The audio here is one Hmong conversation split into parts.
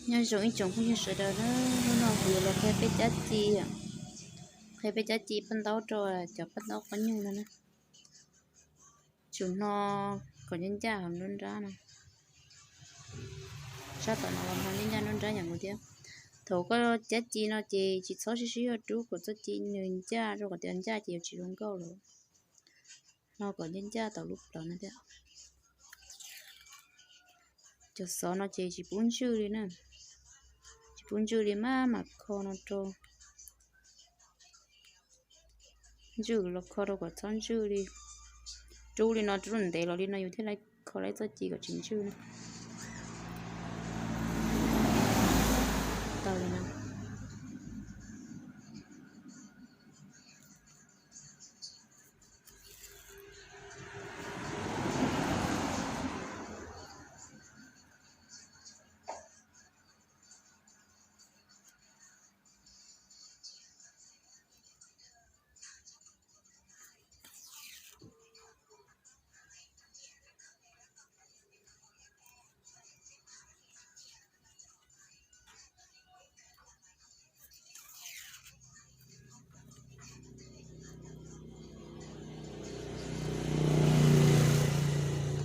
Nyob zoo ib tsoom phooj ywg sawv daws na, hnub no kuv yuav los qhia peb cab ci, qhia peb cab ci paj ntaub rau cov paj ntaub qhov nyuj no na. Tsum hno kom ncaj ncaj hauv nruab nrab no, sab tom no los hno ncaj ncaj nruab nrab yam nkaus thiab. Thaum koj cab ci no ces tsis txhob sib sib zog rub kom txoj ci nws ncaj, rau qhov tias ncaj ces yuav tsis zoo nkauj lawm. Hno kom ncaj ncaj tau lub plawv no thiab. Cov xov no ces tsis pub ntswj li na, tsis pub ntswj li, maj mam kho no rau. Ntswj los kho rau kom txhob ntswj li. Rub li no rub ntev los li no yus thiaj li kho tau txoj ci kom tsis ntswj na. Tau li no.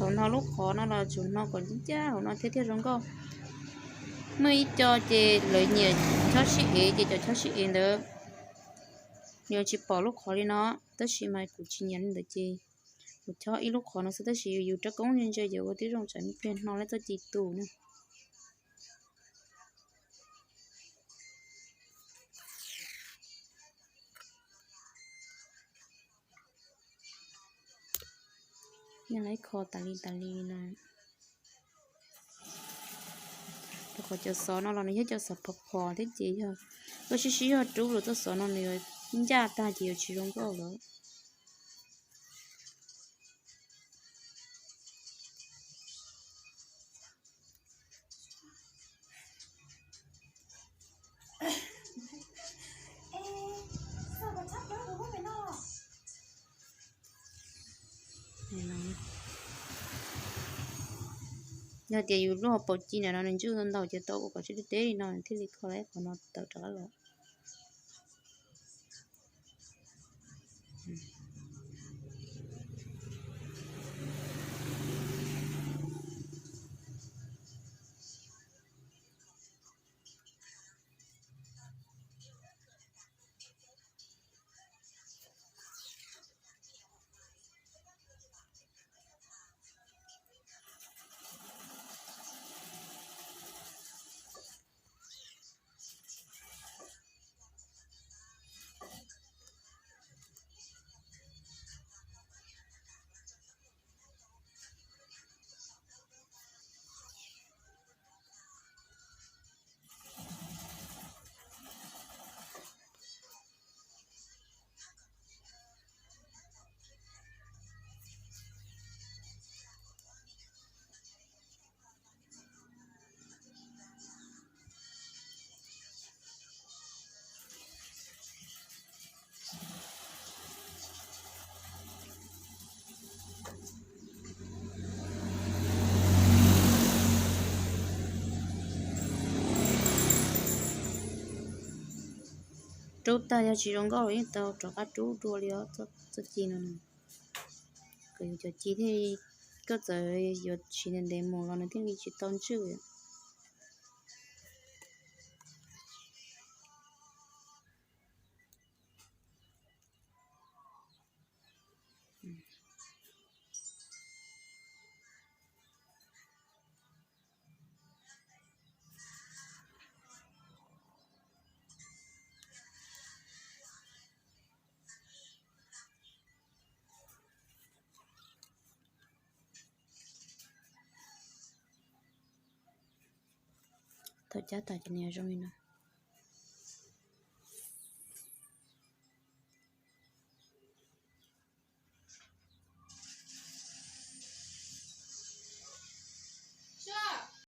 Thaum hno lub qhov no los tsum hno kom ncaj ncaj hauv no thiaj thiaj zoo nkauj. Muaj ib co ces lawv nyiam chob sib ev ces cov chob sib ev ntawd nws tsis pom lub qhov li no, tab sis mas kuv tsis nyiam li ntawd ces kuv chob ib lub qhov no xwb, tab sis yus rab koob ntse ntse yuav ua tib zoo tsam ib pliag hno lawm txoj ci tu na. Yeej laib kho tas li tas li no. Rau qhov cov xov no los nws yog cov xov phom phom thiab ces yog koj sib sib zog rub los txoj xov no nws yuav ncaj tag ces yuav tsis zoo nkauj lawm. Yog tias yus lub hauv paus ci ntawm no nws ntswj ntau ntau ces tau ua kom tsis deb deb li no thiaj li kho tau qhov no tawm rov qab los. Rub tag yog tsis zoo nkauj los yeej tau rov qab rub dua li os txoj ci no. Kom yus cov ci thiaj, koj txawm yuav siv ntev ntev mus los nws thiaj li tsis tau ntswj. Thaum cab tas ces nws zoo li no.